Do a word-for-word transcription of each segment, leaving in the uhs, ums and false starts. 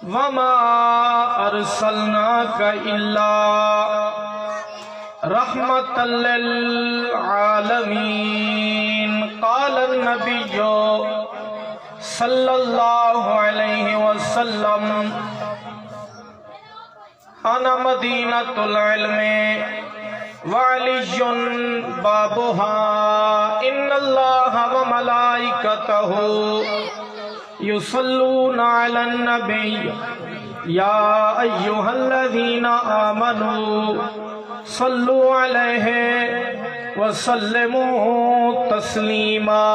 وما أرسلناك إلا رحمة للعالمين. قال النبي صلى الله عليه وسلم: أنا مدينة العلم وعلي بابها، إن الله وملائكته يصلون على النبي، يا أيها الذين آمنوا صلوا عليه وسلموا تسليما.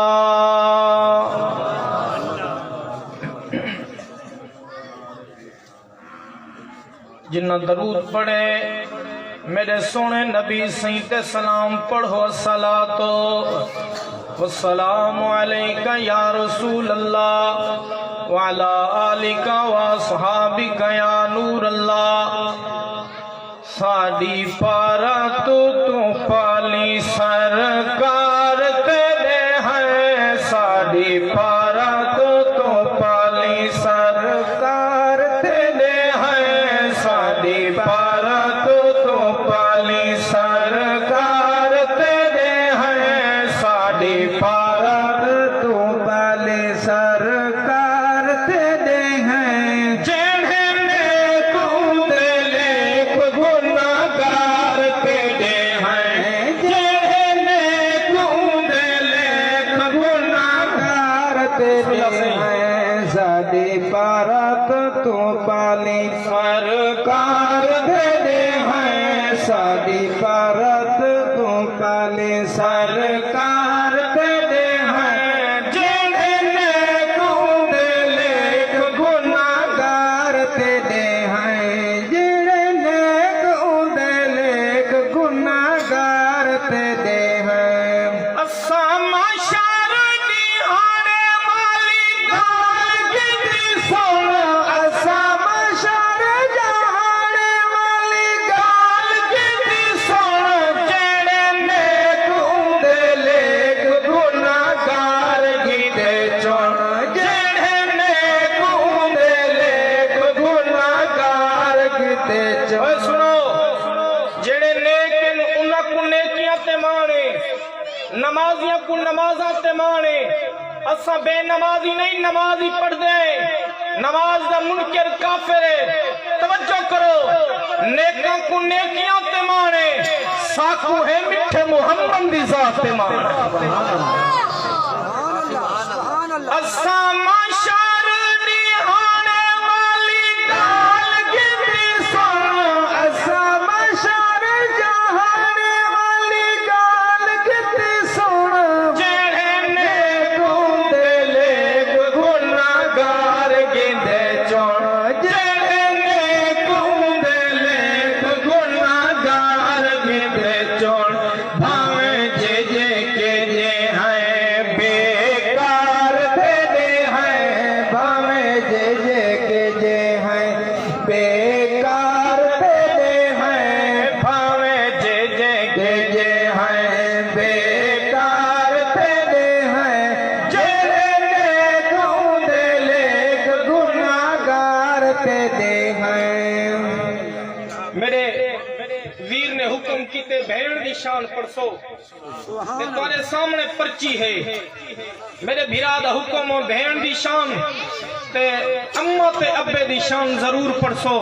جنہاں درود پڑھے، میݙے سوہݨے نبی سئیں تے سلام پڑھو۔ الصلاۃ والسلام علیک یا رسول اللہ وعلی آلک واصحابک یا نور اللہ۔ ساݙی پارا توں، توں پالی سرکار تیݙے ہیں، ساݙی پارا توں، توں پالی سرکار تیݙے ہیں، ساݙی پارا توں، توں پالی سرکار تیݙے ہیں، ساݙی پارا توں، توں پالی سرکار تیݙے ہیں۔ جیڑھے نیک اوندے لیکھ، گناہگار تیݙے ہیں۔ جیڑھے نیک اوندے لیکھ، گناہگار تیݙے ہیں۔ ساݙی پارا توں، توں پالی سرکار تیݙے ہیں، ساݙی پارا توں، توں پالی سرکار تیݙے ہیں۔ جیڑھے نیک اوندے لیکھ، گناہگار تیݙے ہیں، جیڑھے نیک اوندے لیکھ، گناہگار تیݙے ہیں۔ اساں محشر ݙیہاڑے والی ڳالھ کیتی سݨ، اساں محشر ݙیہاڑے والی ڳالھ کیتی سݨ، جیڑھے نیک اوندے لیکھ، گناہگار کیتے چݨ، جیڑھے نیک اوندے لیکھ، گناہگار کیتے چݨ۔ اوئے سݨو، جیڑھے نیک ہن، انہاں کوں نیکیاں تے ماݨ ہے۔ نمازیاں کوں نمازاں تے ماݨ ہے۔ اساں بے نمازی نہیں، نمازی پڑھدے ہیں۔ نماز دا منکر کافر ہے۔ توجہ کرو، نیکاں کوں نیکیاں تے ماݨ ہے، ساکوں ہے مٹھے محمد دی ذات تے ماݨ ہے۔ اساں محشر ݙیہاڑے والی ڳالھ کیتی سݨ، اساں محشر ݙیہاڑے والی ڳالھ کیتی سݨ، جیڑھے نیک اوندے لیکھ، گناہگار گھندے چݨ، جیڑھے نیک اوندے لیکھ، گناہگار گھندے چݨ۔ بھاویں جے جے کے جے ہیں، بیکار تیݙے ہیں، بھاویں جے جے کے جے ہیں، بیکار تیݙے ہیں، بھاویں جے جے کے جے ہیں، بیکار تیݙے ہیں، جیڑھے نیک اوندے لیکھ، گناہگار تیݙے ہیں۔ میݙے ویر نے حکم کیتے، بھیݨ دی شان پڑھسو۔ تے تہاݙے سامݨے پرچی ہے۔ میݙے بھرا دا حکم ہو، بھیݨ دی شان تے اماں تے ابے دی شان ضرور پڑھسو۔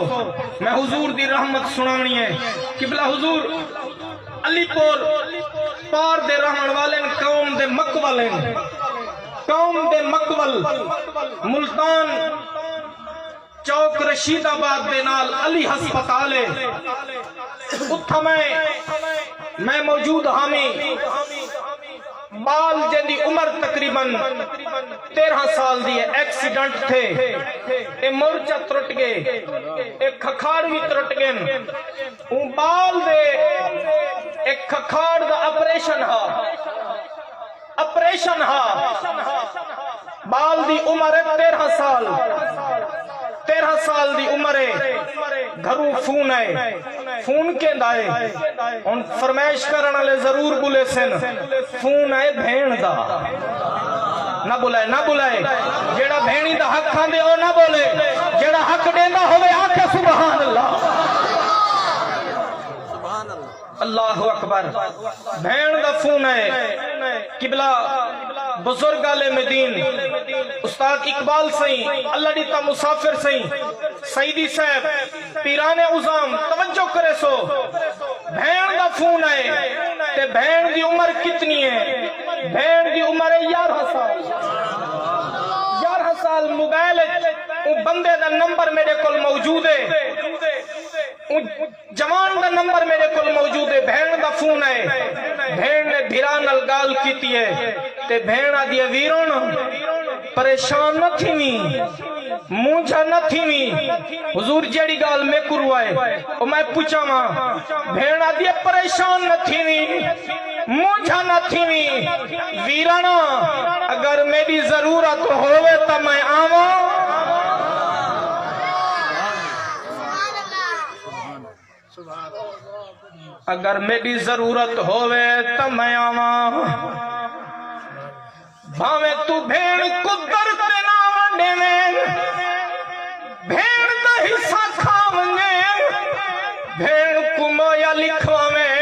میں حضور دی رحمت سݨاوݨی ہے۔ قبلہ حضور علی پور پار دے رہوݨ والے ہن، قوم دے مکول ہن، قوم دے مکول، ملتان چوک رشید آباد دے نال علی ہسپتال ہے، اتھاں میں، میں موجود ہامی۔ ٻال جیندی عمر تقریباً تیرہاں سال دی ہے، ایکسیڈنٹ تھے، اے مورچہ ترٹ ڳئے، اے کھکھاڑ وی ترٹ ڳئن۔ اوں ٻال دے اے کھکھاڑ دا آپریشن ہا، آپریشن ہا۔ ٻال دی عمر ہے تیرہاں سال، تیرہاں سال دی عمر ہے۔ گھروں فون آئے، فون کیندا ہے؟ ہݨ فرمائش کرݨ والے ضرور ٻلیسن۔ فون آئے بھیݨ دا، نہ ٻلائے، نہ ٻلائے۔ جیڑھا بھیݨی دا حق کھاندے، او نہ ٻولے۔ جیڑھا حق اللہ اکبر۔ بھیݨ دا فون ہے۔ قبلہ بزرگ عالم دین استاد اقبال سئیں، اللہ ݙتا مسافر سئیں، سعیدی صاحب، پیران عظام، توجہ کریسو۔ بھیݨ دا فون ہے تے بھیݨ دی عمر کتنی ہے؟ بھیݨ دی عمر ہے یارہاں سال۔ یارہاں سال۔ موبائل اچ اوں بندے دا نمبر میݙے کول موجود ہے۔ اوں جوان دا نمبر میݙے کول موجود ہے، بھیݨ دا فون آئے، بھیݨ نے بھرا نال ڳالھ کیتی ہے تے بھیݨ آہدی ہے، ویرݨ، پریشان نہ تھیویں، مونجھا نہ تھیویں۔ حضور، جیڑھی ڳالھ میکوں روائے، او میں پچھاواں۔ بھیݨ آہدی ہے، پریشان نہ تھیویں، مونجھا نہ تھیویں، ویرݨ، اگر میݙی ضرورت ہووے تاں میں آواں۔ اگر میݙی ضرورت ہووے تاں میں آواں۔ بھاویں توں بھیݨ کوں در تے نہ ونڈیویں، بھیݨ دا حصہ کھا ونڄیں، بھیݨ کوں مویا لکھواویں،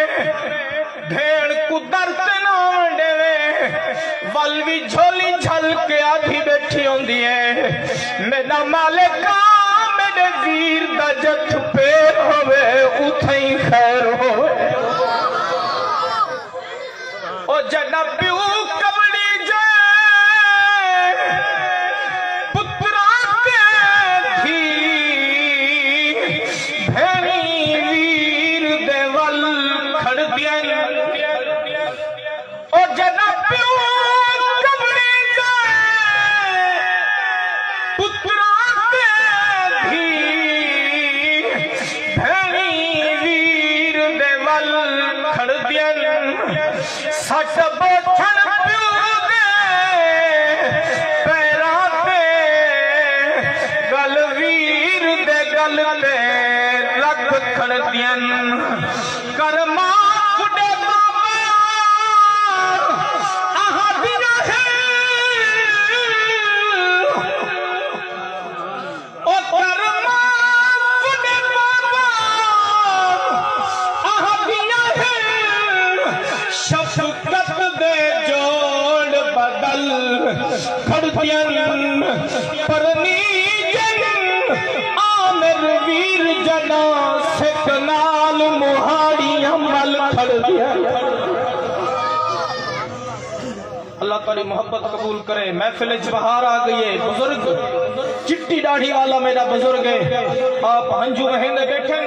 بھیݨ کوں در تے نہ ونڈیویں، ول وی جھولی جھل کے آدھی ٻیٹھی ہوندی ہے، میݙا مالک آ، میݙے ویر دا جتھ پیر ہووے، اتھائیں خیر ہووے۔ او جݙاں پیو کٻڑی جائے، پتراں تے دھی، بھیݨیں ویر دے ول کھڑدین۔ او جݙاں پیو کٻڑی جائے، پتراں تے دھی، بھیݨیں ویر دے ول کھڑدین۔ سٹ بوچھݨ پیو دے پیراں تے، ڳل ویر دے ڳل تے لڳ کھڑدین۔ کر معاف ݙے بابا، آہدیاں ہن۔ او کر معاف ݙے بابا، آہدیاں ہن۔ شفقت دے جوڑ بدل کھڑدین، پرنیجن عامر ویر جݙاں سک نال مہاڑیاں مل کھڑدین۔ اللہ تہاݙی محبت قبول کرے۔ محفل اچ بہار آ ڳئی ہے۔ بزرگ، چٹی ݙاڑھی والا میݙا بزرگ ہے، آپ ہنجو وہیندے ٻیٹھن،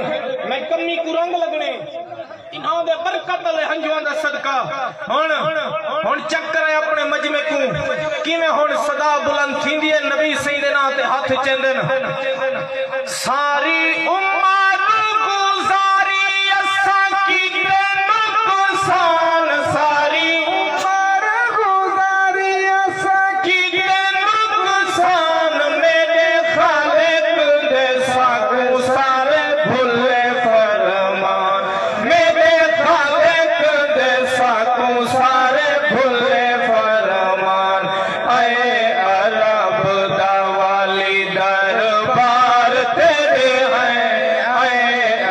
میں کمی کوں رنگ لڳݨے۔ انہاں دے برکت والے ہنجواں دا صدقہ۔ ہݨ، ہݨ چیک کرے اپݨے مجمع کوں، کیویں ہݨ صدا بلند تھیندی ہے، نبی سئیں دے ناں تے ہتھ چیندن۔ ساری عمر گزاری اساں کیتے نقصان، ساری عمر گزاری اساں کیتے نقصان، میݙے خالق دے ساکوں سارے بھلے فرمان، میݙے خالق دے ساکوں سارے بھلے فرمان۔ اے عرب دا والی، دربار تیݙے ہیں، اے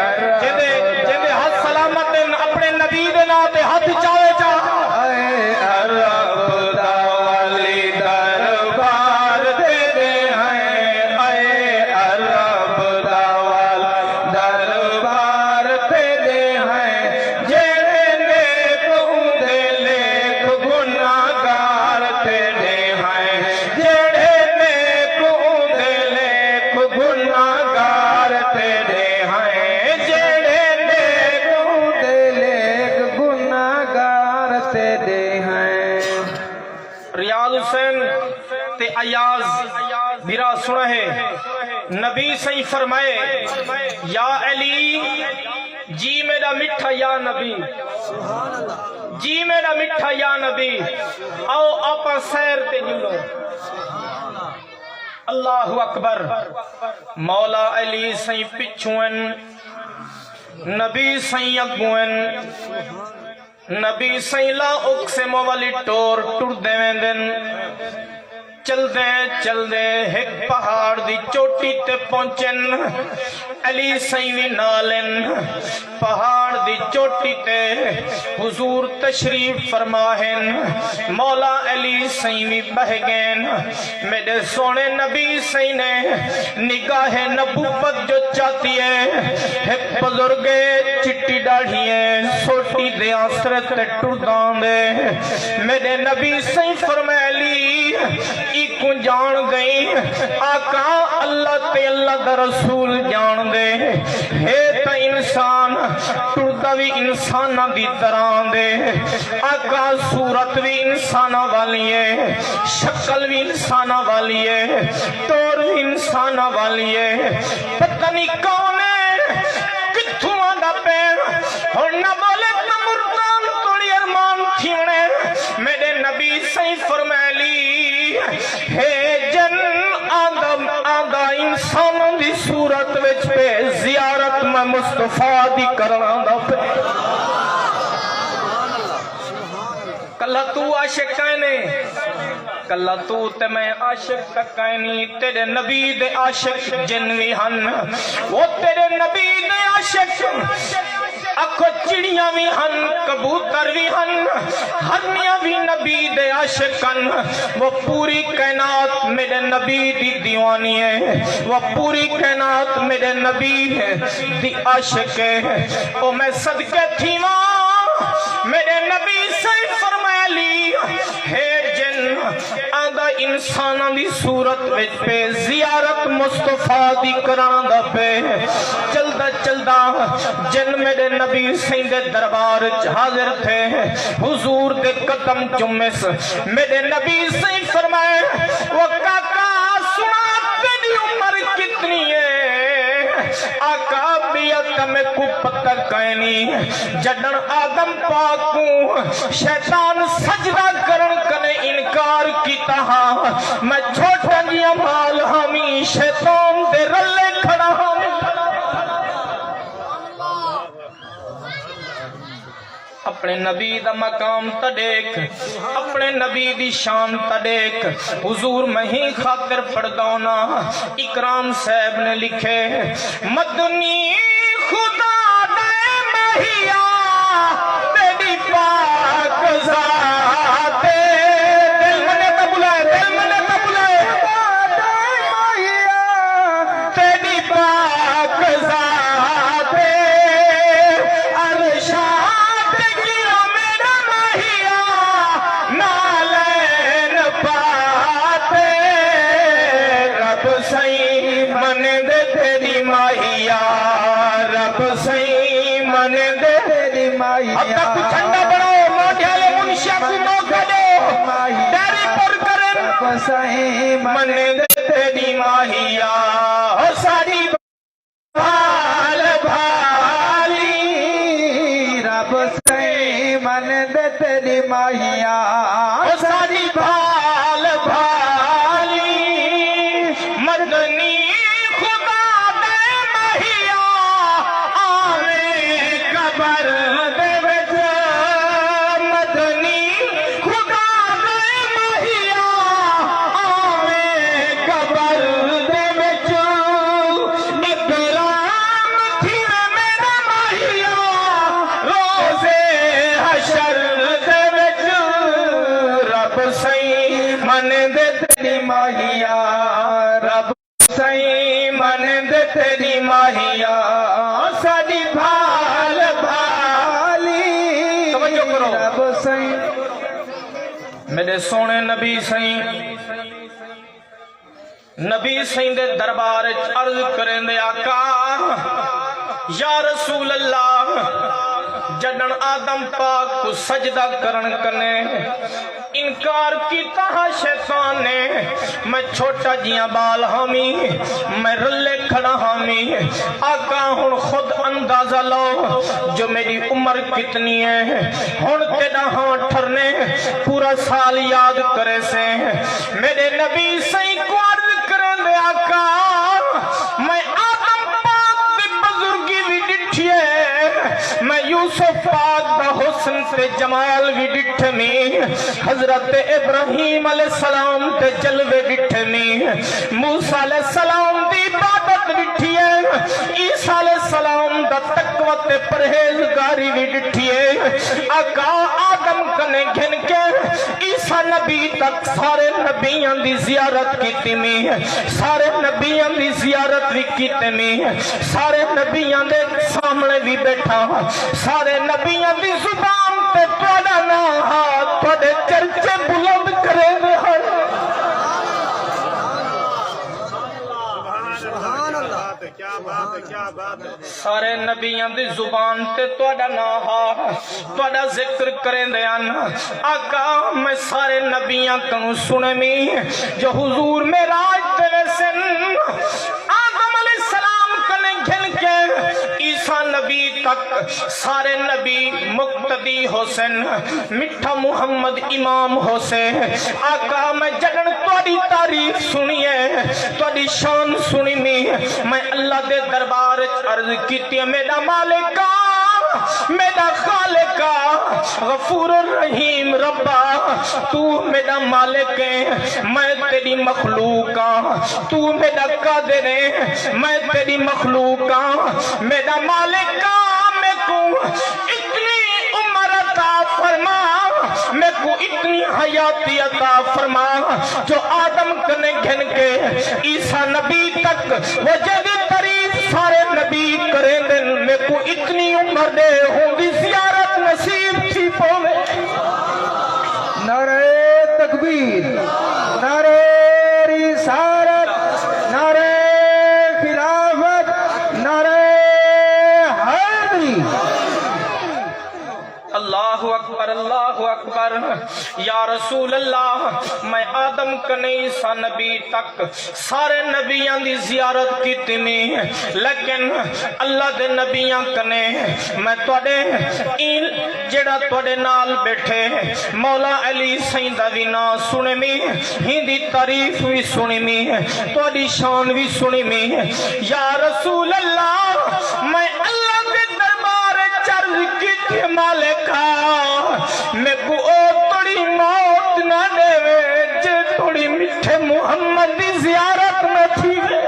عرب جیندے، جیندے ہتھ سلامت ہن، اپݨے نبی دے ناں تے ہتھ چاوے چا۔ اے عرب دا والی، دربار تیݙے ہیں، اے عرب دا والی، دربار تیݙے ہیں۔ جیڑھے نیک اوندے لیکھ، گناہگار تیݙے ہیں۔ جیڑھے نیک اوندے لیکھ، گناہگار تیݙے ہیں۔ جیڑھے نیک اوندے لیکھ، گناہگار تیݙے ہیں۔ ریاض حسین تے ایاز بھرا سݨا ہے۔ نبی سئیں فرمائے، یا علی، جی میݙا مٹھا یا نبی، جی میݙا مٹھا یا نبی، آؤ آپاں سیر تے ڄلوں۔ اللہ اکبر۔ مولا علی سئیں پچھوں ہن، نبی سئیں اڳوں ہن۔ نبی سئیں لا اقسم والی ٹور ٹردے ویندن۔ چلدے چلدے ہک پہاڑ دی چوٹی تے پہنچن۔ علی سئیں وی نال ہن۔ پہاڑ دی چوٹی تے حضور تشریف فرما ہن۔ مولا علی سئیں وی ٻہہ ڳئن۔ میݙے سوہݨے نبی سئیں نے نگاہ نبوت جو چاتی ہے، ہک بزرگ ہے، چٹی ݙاڑھی ہے، سوٹی دے آسرے تے ٹردا آندے۔ میݙے نبی سئیں فرمائے، علی، ایکوں ڄاݨدیں؟ آقا، اللہ تے اللہ دا رسول ڄاݨدے۔ ہے تاں انسان، ٹردا وی انساناں دی طرح آندے۔ آقا، صورت وی انساناں والی ہے، شکل وی انساناں والی ہے، ٹور وی انساناں والی ہے۔ پتہ نہیں کون ہے، کتھوں آندا پئے۔ ہݨ نہ ٻولے تاں مردان توڑی ارمان تھیوݨے۔ میݙے نبی سئیں فرمائے، علی، ہے جن آندا، آندا انساناں دی صورت وچ پئے، زیارت میں مصطفیٰ دی کرݨ آندا پئے۔ کلھا توں عاشق کائنی، کلھا توں تے میں عاشق تاں کائنی، تیݙے نبی دے عاشق جن وی ہن، او تیݙے نبی دے عاشق، آکھو چڑیاں وی ہن، کبوتر وی ہن، ہرنیاں وی نبی دے عاشق ہن۔ او پوری کائنات میݙے نبی دی دیوانی ہے، او پوری کائنات میݙے نبی دی عاشق ہے۔ او میں صدقے تھیواں، میݙے نبی سئیں فرمائے، علی، ہے جن آندا انساناں دی صورت وچ پئے، زیارت مصطفیٰ دی کرݨ آندا پئے۔ چلدا چلدا جن میݙے نبی سئیں دے دربار وچ حاضر تھئے، حضور دے قدم چمیس۔ میݙے نبی سئیں فرمائے، او کاکا، سݨا، تیݙی عمر کتنی ہے؟ آقا، ٻیا تاں میکوں پتہ کائنی۔ جݙݨ آدم پاک کوں شیطان سجدہ کرݨ کنیں انکار کیتا ہا، میں چھوٹا جیہاں ٻال ہامی، شیطان دے رلے کھڑا ہامی۔ اپݨے نبی دا مقام تاں ݙیکھ، اپݨے نبی دی شان تاں ݙیکھ۔ حضور میں ہی خاطر پڑھدا ہونا، اکرام صاحب نے لکھے، مدنی خدا دے ماہیا، تیݙی پاک ذات، دل منے تاں بلائے، دل منے تاں بلائے۔ تیݙی پاک ذات، عرشاں تے کیوں میݙا ماہیا، نعلین پاتے۔ رب سئیں منے دے تیݙی ماہیا، رب سئیں منے دے تیݙی ماہیا۔ اب تک کچھ ٹھنڈا بݨاؤ، مونڈھے والے منشیاں کوں موقع ݙیو، ڈیری پر کرن۔ رب سئیں منے دے تیݙی ماہیا، او ساݙی بھال بھالی۔ رب سئیں منے دے تیݙی ماہیا، او ساݙی بھال بھالی۔ مدنی خدا دے ماہیا، آویں قبر دے وچ۔ مدنی خدا دے ماہیا، آویں قبر دے وچ، اکرام تھیوے میݙا ماہیا، روزے حشر دے وچ۔ رب سئیں منے دے تیݙی ماہیا، رب سئیں منے دے تیݙی ماہیا، ساݙی بھال بھالی۔ توجہ کرو۔ رب سئیں۔ میݙے سوہݨے نبی سئیں، نبی سئیں دے دربار اچ عرض کریندے، آقا، یا رسول اللہ، جݙݨ آدم پاک کوں سجدہ کرݨ کنیں انکار کیتا ہا شیطان نے، میں چھوٹا جیہاں ٻال ہامی، میں رلے کھڑا ہامی۔ آقا، ہݨ خود اندازہ لو جو میݙی عمر کتنی ہے۔ ہݨ تیݙا ہاں ٹھرنے، پورا سال یاد کریسیں۔ میݙے نبی سئیں کوں عرض کریندے، آقا، میں آدم پاک دی بزرگی وی ݙٹھی ہے، میں یوسف پاک دا حسن تے جمال وی ݙٹھمی، حضرت ابراہیم علیہ السلام دے جلوے ݙٹھے می، موسیٰ علیہ السلام دی عبادت ݙٹھی ہے، عیسیٰ علیہ السلام دا تقویٰ تے پرہیزگاری وی ݙٹھی ہے۔ آقا آدم کنے گھن کے عیسیٰ نبی تک سارے نبیاں دی زیارت کیتی می، سارے نبیاں دی زیارت وی کیتے می، سارے نبیاں دے سامݨے وی ٻیٹھا، سارے نبیاں دی زبان تے تہاݙا ناں ہا، تہاݙے چرچے بلند کریندے ہن۔ سبحان اللہ۔ کیا بات ہے، کیا بات ہے۔ سارے نبیاں دی زبان تے تہاݙا ناں ہا، تہاݙا ذکر کریندے ہن۔ آقا، میں سارے نبیاں کنوں سݨے می جو حضور معراج تے ویسن، آدم علیہ السلام کنے گھن کے عیسیٰ نبی تک سارے نبی مقتدی ہوسن، مٹھا محمد امام ہوسے۔ آقا، میں جݙݨ تہاݙی تعریف سݨی ہے، تہاݙی شان سݨی می، میں اللہ دے دربار اچ عرض کیتی ہے، میݙا مالک آ، میݙا خالق آ، غفور الرحیم ربا، تو میݙا مالک ہے، میں تیݙی مخلوق آ، تو میݙا قادر ہے، میں تیݙی مخلوق آ، میݙا مالک آ، میکوں اتنی عمر عطا فرما، میکوں اتنی حیاتی عطا فرما، جو آدم کنے گھن کے عیسیٰ نبی تک وجہ دی تعریف سارے نبی کریندن، میکوں اتنی عمر ݙے، ہوندی زیارت نصیب تھی پوے۔ نعرہ تکبیر، نعرہ رسالت، نعرہ خلافت، نعرہ حیدری۔ اللہ اکبر، اللہ اکبر۔ یا رسول اللہ، میں آدم کنے عیسیٰ نبی تک سارے نبیاں دی زیارت کیتی می، لیکن اللہ دے نبیاں کنے میں تہاݙے این جڑا تہاݙے نال ٻیٹھے مولا علی سئیں دا وی ناں سݨے می، ہیندی تعریف وی سݨی می، تہاݙی شان وی سݨی می۔ یا رسول اللہ، میں اللہ دے دربار اچ عرض کیتی، مالکا، میکوں او توڑی موت نہ ݙیوے، جے توڑی مٹھے محمد دی زیارت نہ تھیوے۔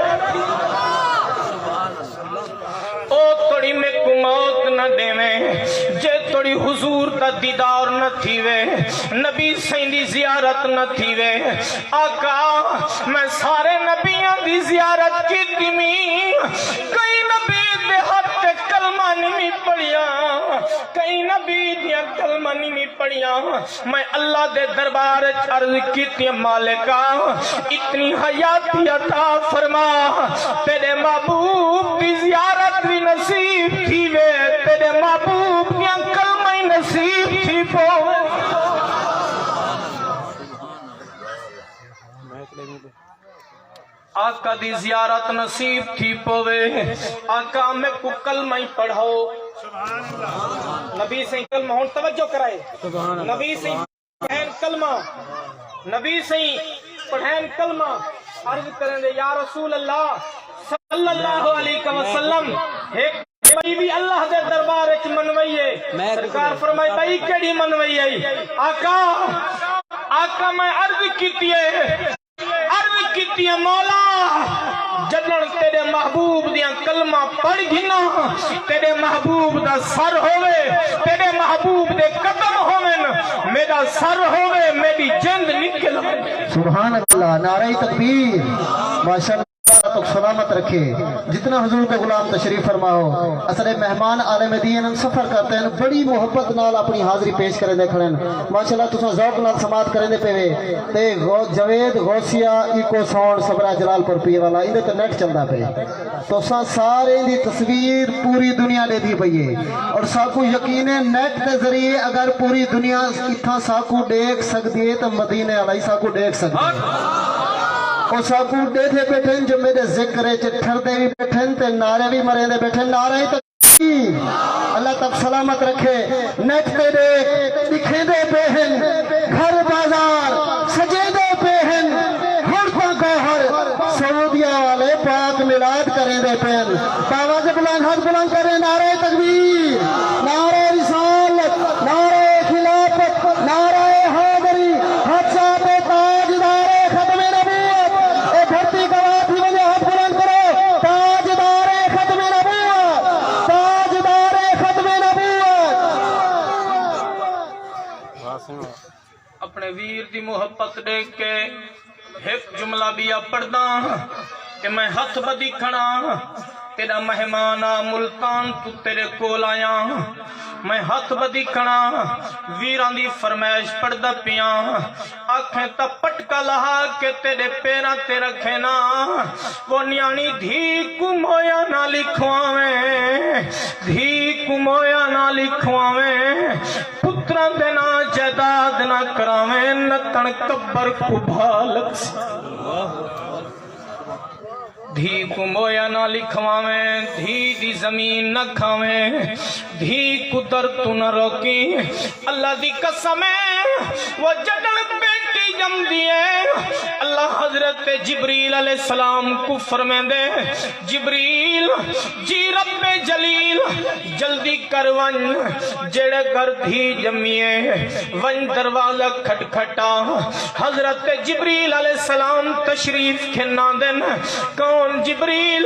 او توڑی میکوں موت نہ ݙیویں، جے توڑی حضور دا دیدار نہ تھیوے، نبی سئیں دی زیارت نہ تھیوے۔ آقا، میں سارے نبیاں دی زیارت کیتی می، کئی نبی دے ہتھ تے کلمہ نی می پڑھیا، کئی نبی دیاں کلمہ نی می پڑھیا۔ میں اللہ دے دربار اچ عرض کیتی، مالکا، اتنی حیاتی عطا فرما، تیݙے محبوب دی زیارت وی نصیب تھیوے، تیݙے محبوب دیاں کلمہ ہی نصیب تھی پوے۔ آقا دی زیارت نصیب تھی پوے۔ آقا میکوں کلمہ ہی پڑھاؤ۔ نبی سئیں کلمہ، ہݨ توجہ کرائے۔ نبی سئیں پڑھین کلمہ، نبی سئیں پڑھین کلمہ، عرض کریندے، یا رسول اللہ صلی اللہ علیہ وسلم، ہک بئی وی اللہ دے دربار اچ منوئی ہے۔ سرکار فرمائے، بئی کیڑھی منوئی ہے؟ آقا، آقا میں عرض کیتی ہے، عرض کیتی ہے، مولا، جݙݨ تیݙے محبوب دیاں کلمہ پڑھ گھناں، تیݙے محبوب دا سر ہووے، تیݙے محبوب دے قدم ہوون، میݙا سر ہووے، میݙی جند نکل ونڄے۔ سبحان اللہ، نعرہ تکبیر، ماشاءاللہ۔ تک سلامت رکھے۔ جتنا حضور دے غلام تشریف فرما ہو، اساݙے مہمان عالم دین ہن، سفر کرتے ہن، بڑی محبت نال اپݨی حاضری پیش کریندے کھڑے ہن۔ ماشاءاللہ تساں ذوق نال سماعت کریندے پئے وے۔ تے غو-، جاوید غوثیہ ایکو ساؤنڈ صبرا جلال پور پیر والا، ایندے تے نیٹ چلدا پئے۔ تساں سارے دی تصویر پوری دنیا ݙیہدی پئی ہے اور ساکوں یقین ہے نیٹ دے ذریعے اگر پوری دنیا اتھاں ساکوں ݙیکھ سڳدی ہے تے مدینے والا ہی ساکوں ݙیکھ سڳدے۔ او ساکوں ݙیہدے ٻیٹھن جو میݙے ذکر اچ ٹھردے وی ٻیٹھن تے نعرے وی مریندے ٻیٹھن، نعرہ تکبیر۔ اللہ تک سلامت رکھے۔ نیٹ تے ݙیکھ ݙکھیندے پئے ہن، گھر بازار سجیندے پئے ہن۔ ہݨ تاں گوہر سعودیہ والے پاک میلاد کریندے پئے ہن۔ آواز بلند، ہتھ بلند کرے، نعرہ تکبیر، نعرہ رسالت، نعرہ خلافت، نعرہ حیدری۔ ویر دی محبت ݙیکھ کے ہک جملہ ٻیا پڑھداں کہ میں ہتھ ٻدھی کھڑاں، تیݙا مہمان آ، ملتان توں تیݙے کول آیاں۔ میں ہتھ ٻدھی کھڑاں، ویراں دی فرمائش پڑھدا پیاں۔ آکھیں تاں پٹکا لہا کے تیݙے پیراں تے رکھینا۔ وہ نیاݨی دھی کوں مویا نہ لکھواویں، دھی کوں مویا نہ لکھواویں، پتراں دے ناں جائیداد نہ کراویں، نتݨ قبر کوں بھا لڳسی۔ دھی کوں مویا نہ لکھواویں، دھی دی زمین نہ کھاویں، دھی کوں در توں نہ روکیں۔ اللہ دی قسم ہے، وہ جݙݨ بیٹی ڄمدی ہے، اللہ حضرت جبریل علیہ السلام کوں فرمیندے، جبریل، جی رب جلیل، جلدی کر ونڄ، جیڑھے گھر دھی ڄمی ہے، ونڄ دروازہ کھٹکھٹا۔ حضرت جبریل علیہ السلام تشریف گھن آندن۔ کون جبریل؟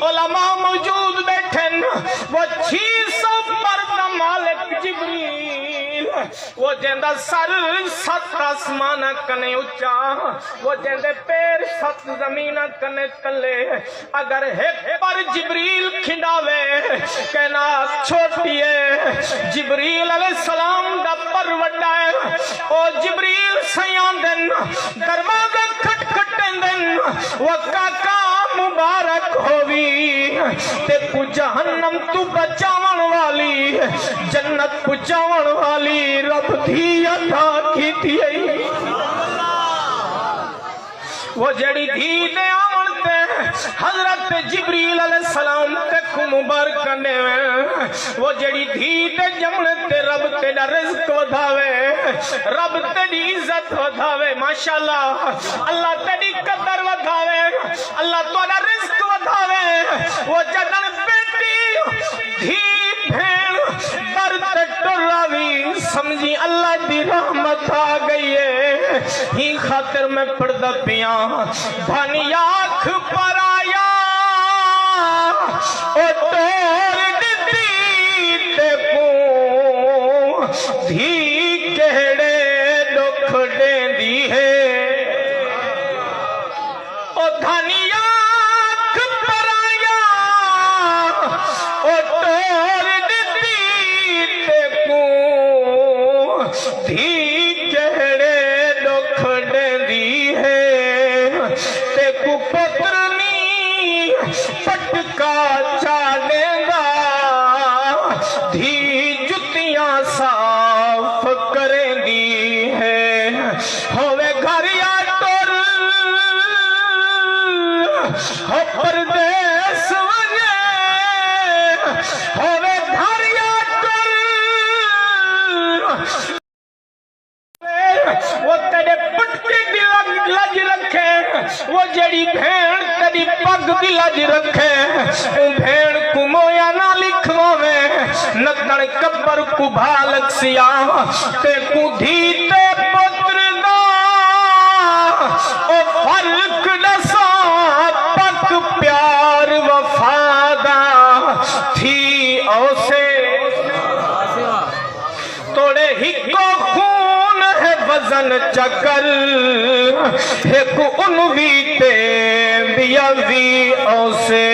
علماء موجود ٻیٹھن۔ وہ چھی سو پر دا مالک جبریل، وہ جیندا سر ست آسماناں کنے اچا، وہ جیندے پیر ست زمیناں کنے تلے۔ اگر ہک پر جبریل کھنڈاوے، کائنات چھوٹی ہے، جبریل علیہ السلام دا پر وݙا ہے۔ او جبریل سئیں آندن، دروازہ کھٹکھٹیندن، وہ کاکا مبارک ہووی، تیکوں جہنم توں بچاوݨ والی، جنت پڄاوݨ والی رب دھی عطا کیتی ہئی۔ وہ جیڑھی دھی دے آوݨ تے حضرت جبریل علیہ السلام تیکوں مبارکاں ݙیون، وہ جیڑھی دھی دے ڄمݨ تے رب تیݙا رزق ودھاوے، رب تیݙی عزت ودھاوے۔ ماشاءاللہ، اللہ تیݙی قدر ودھاوے، اللہ تہاݙا رزق ودھاوے۔ وہ جݙݨ بیٹی، دھی، بھیݨ در تے ٹر آوی، سمجھی اللہ دی رحمت آ ڳئی ہے۔ ہی خاطر میں پڑھدا پیاں، دھن آکھ پرایا، او ٹور ݙتی تیکوں، دھی کیڑھے ݙکھ ݙیندی ہے۔ او دھن آکھ پرایا، او ٹور ݙتی تیکوں، دھی کیڑھے ݙکھ ݙیندی ہے۔ تیکوں پتر نی پٹکا چا ݙیندا، دھی جتیاں صاف کریندی ہے۔ ہووے گھر یا ٹر، ہو پردیس ونڄے، ہووے گھر یا ٹر، وہ تیݙے پٹکے دی لڳ، لڄ رکھے، وہ جیڑھی بھیݨ تیݙی پڳ دی لڄ رکھے، اوں بھیݨ کوں مویا نہ لکھواویں، نتݨ قبر کوں بھا لڳسیا۔ تیکوں دھی تے پتر دا او فرق ݙساں، پک پیار وفا دا تھی اوسے۔ توڑے ہکو خون ہے وزن چکر، ہک انوی تے ٻیا وی اوسے۔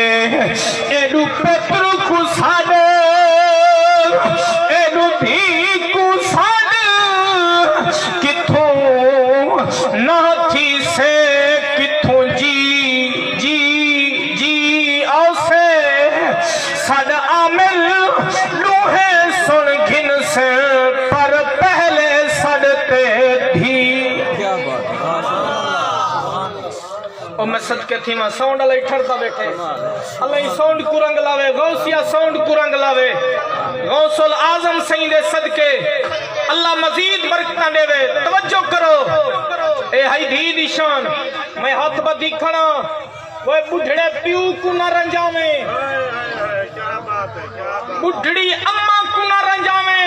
ایݙو پتر کوں سݙ، ایݙو دھی کوں سݙ، کتھوں نہ تھیسے، کتھوں جی، جی، جی آسے۔ سݙ عامل ݙوہیں سݨ گھنسے، پر پہلے سݙ تے دھی۔ او میں صدقے تھیواں، ساؤنڈ والا ہی ٹھردا ٻیٹھے۔ اللہ ہی ساؤنڈ کوں رنگ لاوے، غوثیہ ساؤنڈ کوں رنگ لاوے۔ غوث الاعظم سئیں دے صدقے اللہ مزید برکتاں ݙیوے۔ توجہ کرو، اے ہئی دھی دی شان۔ میں ہتھ ٻدھی کھڑاں، اوئے ٻڈھڑے پیو کوں نہ رنجاویں، ٻڈھڑی اماں کوں نہ رنجاویں۔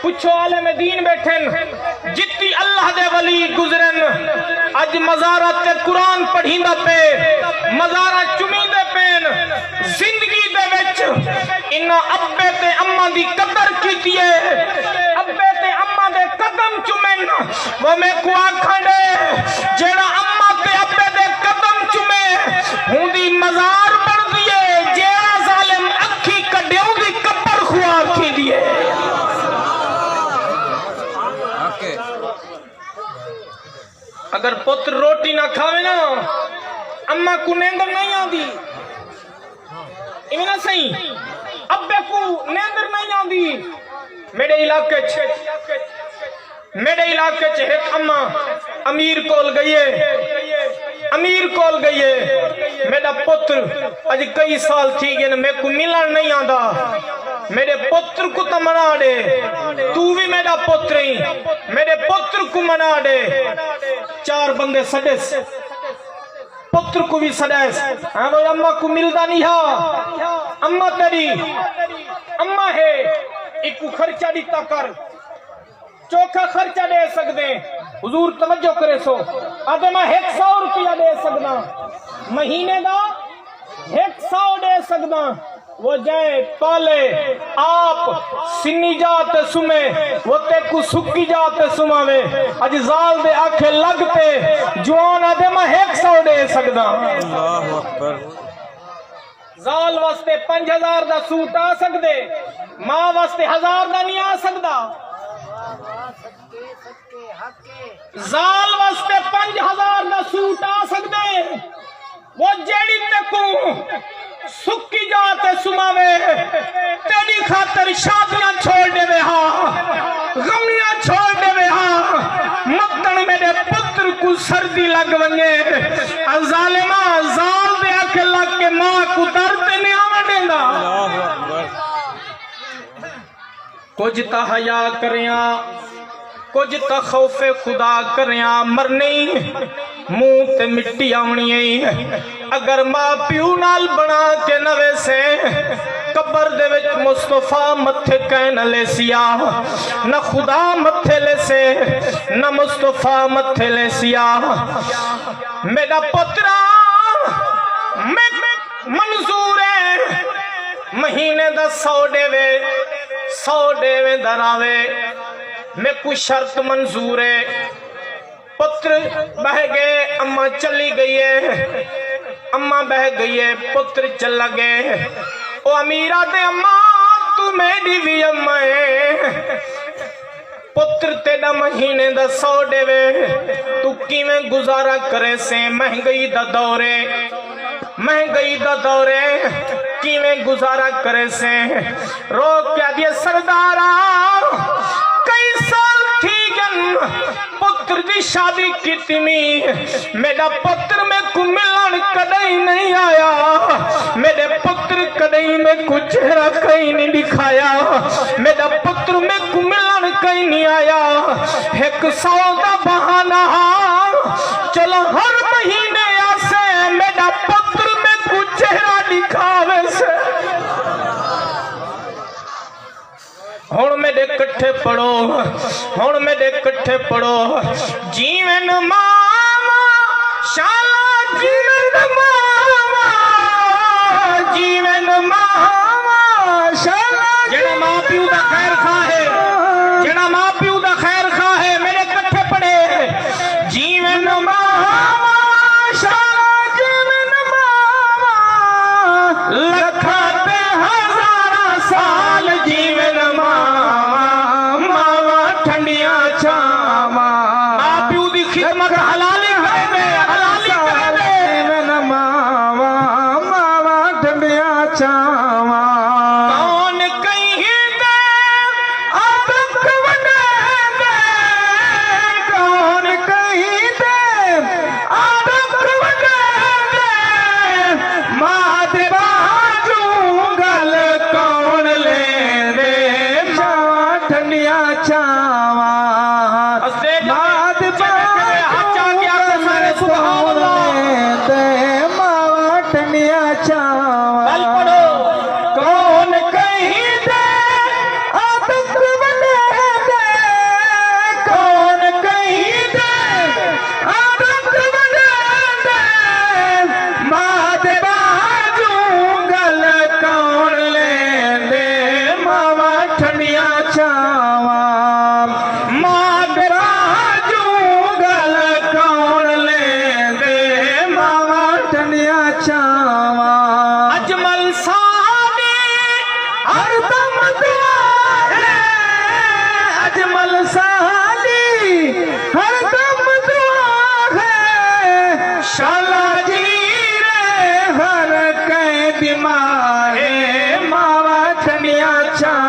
پچھو عالم دین ٻیٹھن، جتی اللہ دے ولی گزرن، اڄ مزاراں تے قرآن پڑھیندا پئے، مزاراں چمیندے پئن۔ زندگی دے وچ انہاں ابے تے اماں دی قدر کیتی ہے، ابے تے اماں دے قدم چمن۔ او میکوں آکھݨ ݙے، جیڑھا اماں تے ابے دے قدم چمے، ہوندی مزار بݨدی اے، جیڑھا ظالم اکھیں کڈھے ہوندی قبر خوار تھیندی اے۔ اگر پتر روٹی نہ کھاوے نا، اماں کوں نیندر نہیں آندی۔ ایویں نہ سئیں، ابے کوں نیندر نہیں آندی۔ میݙے علاقے چ، میݙے علاقے چ ہک اماں امیر کول ڳئی ہے، امیر کول ڳئی ہے، میݙا پتر اڄ کئی سال تھی ڳئے نے میکوں ملݨ نہیں آندا۔ میݙے پتر کوں تاں منا ݙے، توں وی میݙا پتر ہیں، میݙے پتر کوں منا ݙے۔ چار بندے سݙیس، پتر کوں وی سݙیس۔ ہاں، او اماں کوں ملدا نہیں ہا۔ اماں تیݙی اماں ہے، ایکوں خرچہ ݙتا کر، چوکھا خرچہ ݙے سڳدیں۔ حضور توجہ کریسو، آہدے میں ہک سو روپیہ ݙے سڳداں، مہینے دا ہک سو ݙے سڳداں۔ وہ جائے پالے آپ، سنی جا تے سمے، وہ تیکوں سکی جا تے سماوے۔ اڄ ذال دے آکھے لڳ تے جوان آہدے میں ہک سو ݙے سڳداں۔ اللہ اکبر۔ ذال واسطے پنج ہزار دا سوٹ آ سڳدے، ماں واسطے ہزار دا نہیں آ سڳدا۔ ذال واسطے پنج ہزار دا سوٹ آ سڳدے، وہ جیڑھی تیکوں سکی جا تے سماوے، تیݙی خاطر شادیاں چھوڑ ݙیوے ہا، غمیاں چھوڑ ݙیوے ہا۔ متݨ میݙے پتر کوں سردی لڳ ونڄے۔ اے ظالما، ذال دے آکھے لڳ کے ماں کوں در تے نہیں آوݨ ݙیندا۔ اللہ اکبر۔ کجھ تاں حیا کریاں، کجھ تاں خوف خدا کریاں، مرنی منہ تے مٹی آوݨی اے۔ اگر ماں پیو نال بݨا کے نہ ویسیں، قبر دے وچ مصطفیٰ متھے کائے نہ لیسیا، نہ خدا متھے لیسے، نہ مصطفیٰ متھے لیسیا۔ میݙا پترا، میں منظور ہے، مہینے دا سو ݙیوے، سو ݙیوے دراوے، میکوں شرط منظور ہے۔ پتر ٻہہ ڳئے، اماں چلی ڳئی ہے، اماں ٻہہ ڳئی ہے، پتر چلا ڳئے۔ او امیر آہدے، اماں توں میݙی وی اماں ہے۔ پتر تیݙا مہینے دا سو ݙیوے، توں کیویں گزارا کریسیں؟ مہنگائی دا دور ہے، مہنگائی دا دور ہے، کیویں گزارا کریسیں؟ رو کے آہدی ہے، سردارا، کئی سال تھی ڳن پتر دی شادی کیتی می، میݙا پتر میکوں ملݨ کݙاہیں نہیں آیا، میݙے پتر کݙاہیں میکوں چہرہ کہیں نہیں ݙکھایا، میݙا پتر میکوں ملݨ کہیں نہیں آیا۔ ہک سو دا بہانہ ہا، چلو ہر مہینے آسے، میݙا پتر میکوں چہرہ ݙکھاویسے۔ ہݨ میݙے کٹھے پڑھو، ہݨ میݙے کٹھے پڑھو۔ جیون ماواں شالا، جیون ماواں، جیون ماواں شالا۔ جیڑھا ماں پیو دا خیر خواہ ہے، جیڑھا ماں پیو دا خیر خواہ ہے، میݙے کٹھے پڑھے۔ جیون ماواں شالا، جیون ماواں، لکھاں تے ہزاراں سال جیون ماواں، ماواں ٹھنڈیاں چھاواں۔ ماں پیو دی خدمت حلالی کرے دے، حلالی کرے دے۔ جیون ماواں، ماواں ٹھنڈیاں چھاواں۔ کون کہیں دے آدک وݙیندے، کون کہیں دے آدک وݙیندے، ماں دے ٻانہہ چوں ڳل کون لیندے، ماواں ٹھنڈیاں چھاواں، ماں دے ٻانہہ چوں ڳل کون لیندے، ماواں ٹھنڈیاں چھاواں۔ چاں